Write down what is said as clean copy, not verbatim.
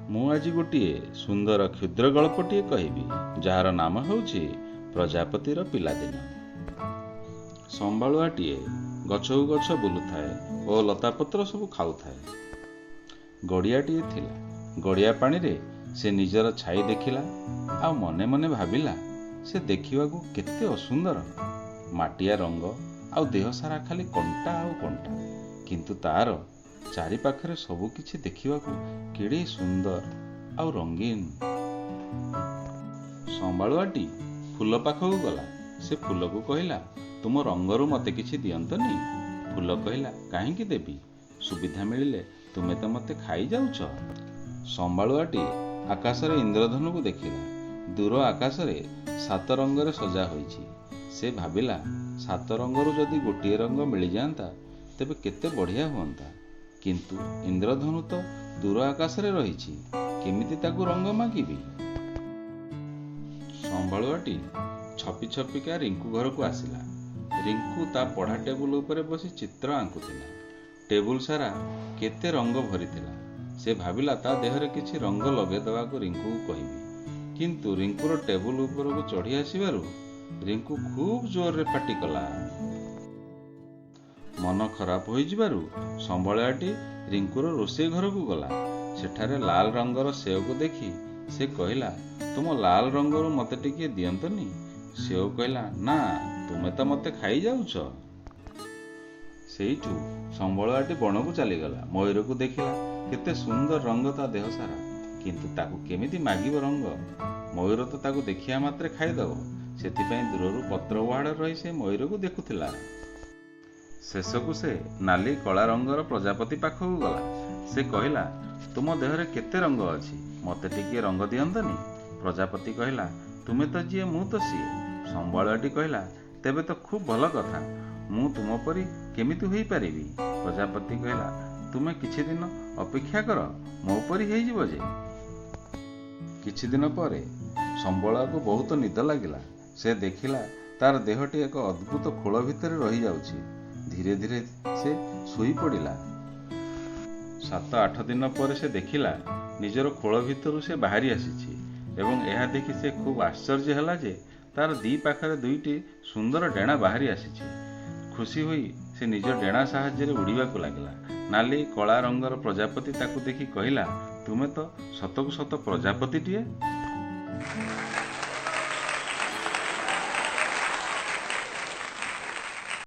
ମୁଁ ଆଜି ଗୋଟିଏ ସୁନ୍ଦର କ୍ଷୁଦ୍ର ଗଳ୍ପଟିଏ କହିବି, ଯାହାର ନାମ ହେଉଛି ପ୍ରଜାପତିର ପିଲାଦିନ। ସମ୍ବାଳୁଆଟିଏ ଗଛକୁ ଗଛ ବୁଲୁଥାଏ ଓ ଲତାପତ୍ର ସବୁ ଖାଉଥାଏ। ଗଡ଼ିଆଟିଏ ଥିଲା। ଗଡ଼ିଆ ପାଣିରେ ସେ ନିଜର ଛାଇ ଦେଖିଲା ଆଉ ମନେ ମନେ ଭାବିଲା, ସେ ଦେଖିବାକୁ କେତେ ଅସୁନ୍ଦର। ମାଟିଆ ରଙ୍ଗ ଆଉ ଦେହ ସାରା ଖାଲି କଣ୍ଟା ଆଉ କଣ୍ଟା। କିନ୍ତୁ ତାର ଚାରିପାଖରେ ସବୁକିଛି ଦେଖିବାକୁ କେଡ଼େ ସୁନ୍ଦର ଆଉ ରଙ୍ଗୀନ। ସମ୍ବାଳୁଆଟି ଫୁଲ ପାଖକୁ ଗଲା। ସେ ଫୁଲକୁ କହିଲା, ତୁମ ରଙ୍ଗରୁ ମୋତେ କିଛି ଦିଅନ୍ତନି? ଫୁଲ କହିଲା, କାହିଁକି ଦେବି? ସୁବିଧା ମିଳିଲେ ତୁମେ ତ ମୋତେ ଖାଇଯାଉଛ। ସମ୍ବାଳୁଆଟି ଆକାଶରେ ଇନ୍ଦ୍ରଧନୁକୁ ଦେଖିଲା। ଦୂର ଆକାଶରେ ସାତ ରଙ୍ଗରେ ସଜା ହୋଇଛି। ସେ ଭାବିଲା, ସାତ ରଙ୍ଗରୁ ଯଦି ଗୋଟିଏ ରଙ୍ଗ ମିଳିଯାଆନ୍ତା ତେବେ କେତେ ବଢ଼ିଆ ହୁଅନ୍ତା। କିନ୍ତୁ ଇନ୍ଦ୍ରଧନୁ ତ ଦୂର ଆକାଶରେ ରହିଛି, କେମିତି ତାକୁ ରଙ୍ଗ ମାଗିବି? ସମ୍ବାଳୁଆଟି ଛପି ଛପିକା ରିଙ୍କୁ ଘରକୁ ଆସିଲା। ରିଙ୍କୁ ତା ପଢ଼ା ଟେବୁଲ ଉପରେ ବସି ଚିତ୍ର ଆଙ୍କୁଥିଲା। ଟେବୁଲ ସାରା କେତେ ରଙ୍ଗ ଭରିଥିଲା। ସେ ଭାବିଲା, ତା ଦେହରେ କିଛି ରଙ୍ଗ ଲଗେଇଦେବାକୁ ରିଙ୍କୁକୁ କହିବି। କିନ୍ତୁ ରିଙ୍କୁର ଟେବୁଲ ଉପରକୁ ଚଢ଼ି ଆସିବାରୁ ରିଙ୍କୁ ଖୁବ୍ ଜୋରରେ ପାଟି କଲା। ମନ ଖରାପ ହୋଇଯିବାରୁ ସମ୍ବଳୁଆଟି ରିଙ୍କୁର ରୋଷେଇ ଘରକୁ ଗଲା। ସେଠାରେ ଲାଲ ରଙ୍ଗର ସେଓକୁ ଦେଖି ସେ କହିଲା, ତୁମ ଲାଲ ରଙ୍ଗରୁ ମୋତେ ଟିକିଏ ଦିଅନ୍ତନି? ସେଓ କହିଲା, ନା, ତୁମେ ତ ମୋତେ ଖାଇଯାଉଛ। ସେଇଠୁ ସମ୍ବଳୁଆଟି ବଣକୁ ଚାଲିଗଲା। ମୟୂରକୁ ଦେଖିଲା, କେତେ ସୁନ୍ଦର ରଙ୍ଗ ତା ଦେହ ସାରା। କିନ୍ତୁ ତାକୁ କେମିତି ମାଗିବ ରଙ୍ଗ? ମୟୂର ତ ତାକୁ ଦେଖିବା ମାତ୍ରେ ଖାଇଦେବ। ସେଥିପାଇଁ ଦୂରରୁ ପତ୍ର ଉହାଡ଼ରେ ରହି ସେ ମୟୂରକୁ ଦେଖୁଥିଲା। ଶେଷକୁ ସେ ନାଲି କଳା ରଙ୍ଗର ପ୍ରଜାପତି ପାଖକୁ ଗଲା। ସେ କହିଲା, ତୁମ ଦେହରେ କେତେ ରଙ୍ଗ ଅଛି, ମୋତେ ଟିକିଏ ରଙ୍ଗ ଦିଅନ୍ତନି? ପ୍ରଜାପତି କହିଲା, ତୁମେ ତ ଯିଏ ମୁଁ ତ ସିଏ। ସମ୍ବାଳୁଆଟି କହିଲା, ତେବେ ତ ଖୁବ୍ ଭଲ କଥା, ମୁଁ ତୁମ ପରି କେମିତି ହୋଇପାରିବି? ପ୍ରଜାପତି କହିଲା, ତୁମେ କିଛି ଦିନ ଅପେକ୍ଷା କର, ମୋ ପରି ହେଇଯିବ ଯେ। କିଛି ଦିନ ପରେ ସମ୍ବଳୁଆକୁ ବହୁତ ନିଦ ଲାଗିଲା। ସେ ଦେଖିଲା ତାର ଦେହଟି ଏକ ଅଦ୍ଭୁତ ଖୋଳ ଭିତରେ ରହିଯାଉଛି। ଧୀରେ ଧୀରେ ସେ ଶୋଇପଡ଼ିଲା। 7-8 ଦିନ ପରେ ସେ ଦେଖିଲା ନିଜର ଖୋଳ ଭିତରୁ ସେ ବାହାରି ଆସିଛି ଏବଂ ଏହା ଦେଖି ସେ ଖୁବ୍ ଆଶ୍ଚର୍ଯ୍ୟ ହେଲା ଯେ ତାର ଦି ପାଖରେ ଦୁଇଟି ସୁନ୍ଦର ଡେଣା ବାହାରି ଆସିଛି। ଖୁସି ହୋଇ ସେ ନିଜ ଡେଣା ସାହାଯ୍ୟରେ ଉଡ଼ିବାକୁ ଲାଗିଲା। ନାଲି କଳା ରଙ୍ଗର ପ୍ରଜାପତି ତାକୁ ଦେଖି କହିଲା, ତୁମେ ତ ସତକୁ ସତ ପ୍ରଜାପତିଟିଏ।